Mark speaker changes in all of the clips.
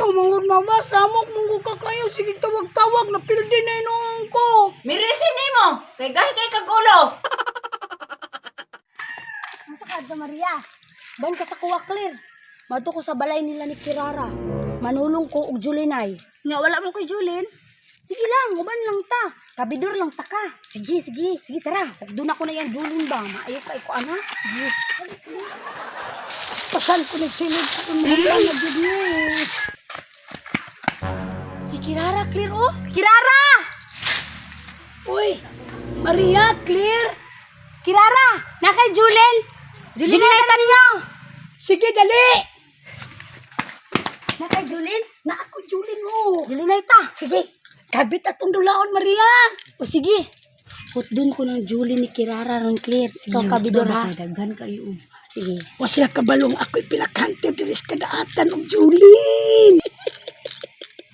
Speaker 1: Ikaw mangud mama, samok mangud ka kayo. Sige tawag-tawag, napildi na inuong ko.
Speaker 2: Mirisin nimo kay gahi kay kag ulo.
Speaker 3: Unsa ka adto, Maria? Ban ka sa kuwa clear. Madto ko sa balay nila ni Kirara. Manulong ko og Julinay. Nga wala mo kay Julin. Sige lang, uban lang ta. Kabidor lang ta ka. Sige, sige, sige tara. Doon ako na yung Julin ba? Maayo ka ko ana. Sige.
Speaker 1: Pasan ko nagsilid sa mga na jud ni.
Speaker 3: Si Kirara clear oh. Kirara!
Speaker 1: Uy, Maria, clear?
Speaker 3: Kirara! Na kay Julin. Julin na kanino.
Speaker 1: Sige, dali.
Speaker 3: Na kay Julin?
Speaker 1: Na ako, Julin, oh.
Speaker 3: Julin ta.
Speaker 1: Sige, kabit atong dulaon, Maria.
Speaker 3: O sige. Putdun ko ng Julin ni Kirara ron clear. Ikaw kabidor ha.
Speaker 1: Daghan kayo.
Speaker 3: Sige.
Speaker 1: Wa sila kabalong ako'y pinakante diri sa kadaatan og Julin.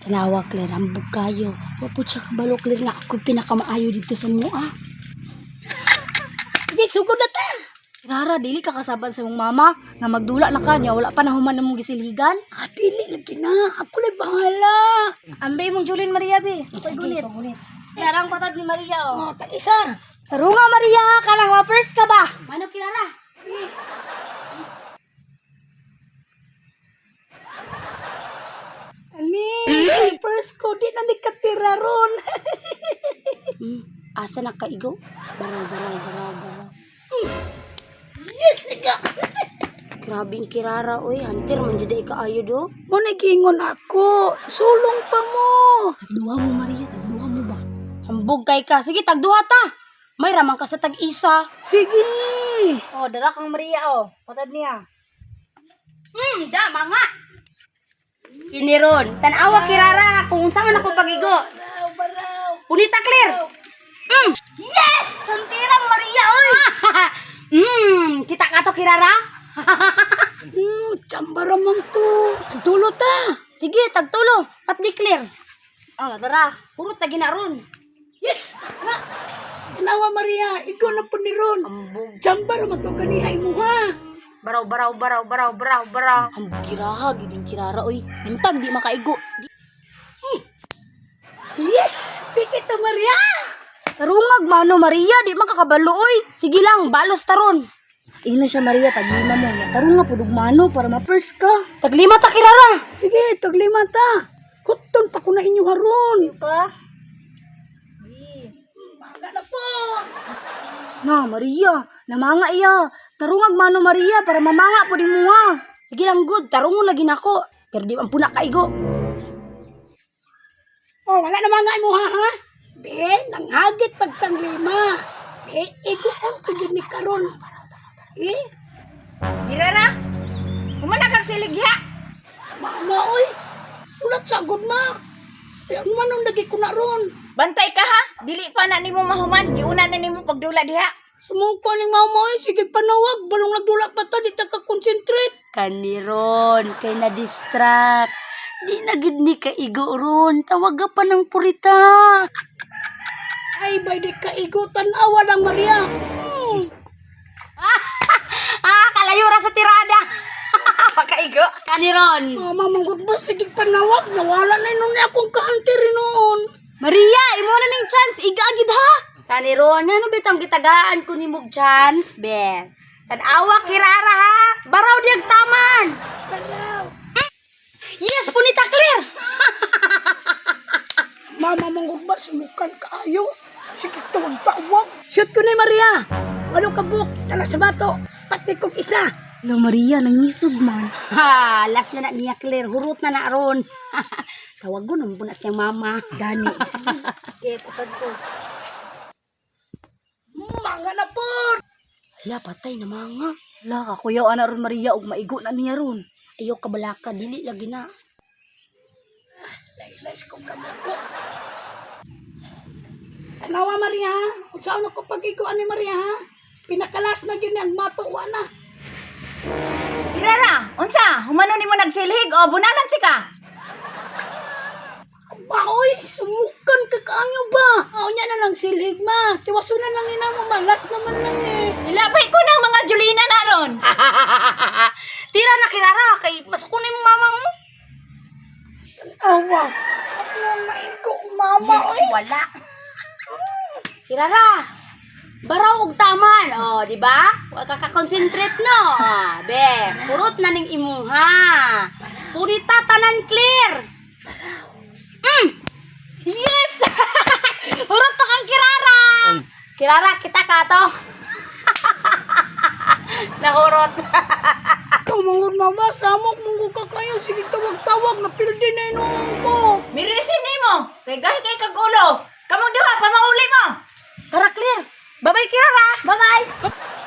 Speaker 3: Tanawa, Claire, ambog kayo. Wa po siya kabalo, Claire, na ako pinakamaayo dito sa mua.
Speaker 1: Sige, sugod na ta.
Speaker 3: Rara, dili ka kasaban sa mong mama nga magdula na ka niya, wala pa na human na mong gisilhigan.
Speaker 1: Ah, dili lagi na. Ako la'y bahala.
Speaker 3: Ambe mong Julin Maria be. Ako'y gunit. Yarang patad ni Maria oh.
Speaker 1: Oh, tag-isa.
Speaker 3: Tarunga Maria, kanang ma first ka ba? Mano Kirara?
Speaker 1: Ani, first ko, di na ni katira ron.
Speaker 3: Asa na kaigo? Baraw, baraw, baraw, baraw.
Speaker 1: Yes, ika.
Speaker 3: Grabe ang Kirara oy, hunter man jud ay kaayo do.
Speaker 1: Mo nagingon ako. Sulong pa mo.
Speaker 3: Tagduha mo Maria, tagduha mo ba? Hambog kay ka. Sige, tagduha ta. May ramang ka sa tag-isa.
Speaker 1: Sige.
Speaker 3: Oh, dara kang Maria oh. Patad niya. Da mga. Kiniron, tanawa kirara kung unsa man ako pagigo.
Speaker 1: Baraw, baraw.
Speaker 3: Punita clear. Yes! Santirang Maria oy. Kita ka to kirara?
Speaker 1: Tsambara man to. Tagdulo ta.
Speaker 3: Sige, tagtulo. Pat di clear. Oh, tara. Puro ta ginaron.
Speaker 1: Yes! Na! Tanawa Maria, ikaw na po ni Ron.
Speaker 3: Ambog.
Speaker 1: Tsambara man to kaniha imo ha.
Speaker 3: Baraw, baraw, baraw, baraw, baraw, baraw. Ambog kiraha, gid yung kirara oy. Nimtag di makaigo.
Speaker 1: Yes! Pikit to Maria!
Speaker 3: Tarungag mano Maria, di man kakabalo oy. Sige lang, balos taron. Ina siya Maria, taglima mo. Ya, tarunga pud og mano para ma-first ka. Taglima ta kirara.
Speaker 1: Sige, taglima ta. Kuton pa ko na inyo haron.
Speaker 3: Ka?
Speaker 1: Mga na po.
Speaker 3: Na Maria, namanga iya. Tarungag mano Maria para mamanga pud imo ha. Sige lang good, tarungon lagi nako. Pero di man puna kaigo.
Speaker 1: Oh, wala na mga imo ha ha. Be, nanghagit pagtanglima. Be, iguon ko yun ni karon. Eh,
Speaker 2: Kirara, humana kag siligya.
Speaker 1: mama oy. Ulat sagod na. Eh, ano man ang lagi ko na ron.
Speaker 2: Bantay ka ha. Dili pa na nimo mahuman, giuna na nimo pagdula diha.
Speaker 1: Sumuko ning mama oy, sige panawag, balong nagdula pa ta, di ta ka-concentrate.
Speaker 3: Kaniron, kay na-distract. Di na gid ni kaigo ron. Tawaga pa ng purita.
Speaker 1: Ay, bay di ka igo, tanawa lang Maria.
Speaker 3: Ah, kalayo ra sa tirada. Pakaigo. Kaniron.
Speaker 1: Mama, manggod ba, sige panawag, nawala na nun akong kahantiri noon.
Speaker 3: Maria, imo na ning chance. Iga gid ha. Kaniron, ano bitang gitagaan ko nimog chance, be? Tanawa kirara ha. Baraw diyag taman.
Speaker 1: Baraw.
Speaker 3: Yes, punita clear.
Speaker 1: Mama, manggod ba, sumukan kaayo. Sige, tawag-tawag. Shoot ko ni Maria. Walo ka buk, dala sa bato. Pati kong isa.
Speaker 3: Hello Maria, nangisog man. Ha, last na na niya clear. Hurot na na ron. Tawagon naman po na siyang mama. Gani. Sige, patad ko.
Speaker 1: Mga na po.
Speaker 3: Ala, patay na mga.
Speaker 4: Ala, kakuyaw ana ron Maria ug maigo na niya ron.
Speaker 3: Ayaw kabalaka, dili lagi na.
Speaker 1: Laylay kong kamot ko. Tanawa Maria, kung saan ako pag-igo ani Maria ha? Pinakalas na yun ang matuwa na.
Speaker 2: Kirara, unsa? Humano nimo nagsilhig o bunalan ti ka?
Speaker 1: Maoy, sumukan ka kaanyo ba? Aw niya na lang silhig ma. Tiwaso na lang ina mo, malas naman lang eh.
Speaker 2: Ilabay ko ng mga Julina na ron.
Speaker 3: Tira na kirara, kay masuko na yung mama mo.
Speaker 1: Awa. Ako naigo, mama.
Speaker 2: Yes, wala.
Speaker 3: Kirara, baraw og taman. Oh, di ba? Wa ka ka-concentrate no. Ah, be, purot na ning imuha. Purita tanan clear. Mm. Yes! Hurot to kang Kirara. Kirara, kita ka to. Nahurot.
Speaker 1: Ikaw mangod mama, samok mong ka kayo. Sige tawag-tawag, napildi na inuong ko.
Speaker 2: Mirisin nimo. Kay gahi kay kagulo. Kamong duha pamauli mo.
Speaker 3: Tara, clear. Bye-bye, Kirara. Bye-bye.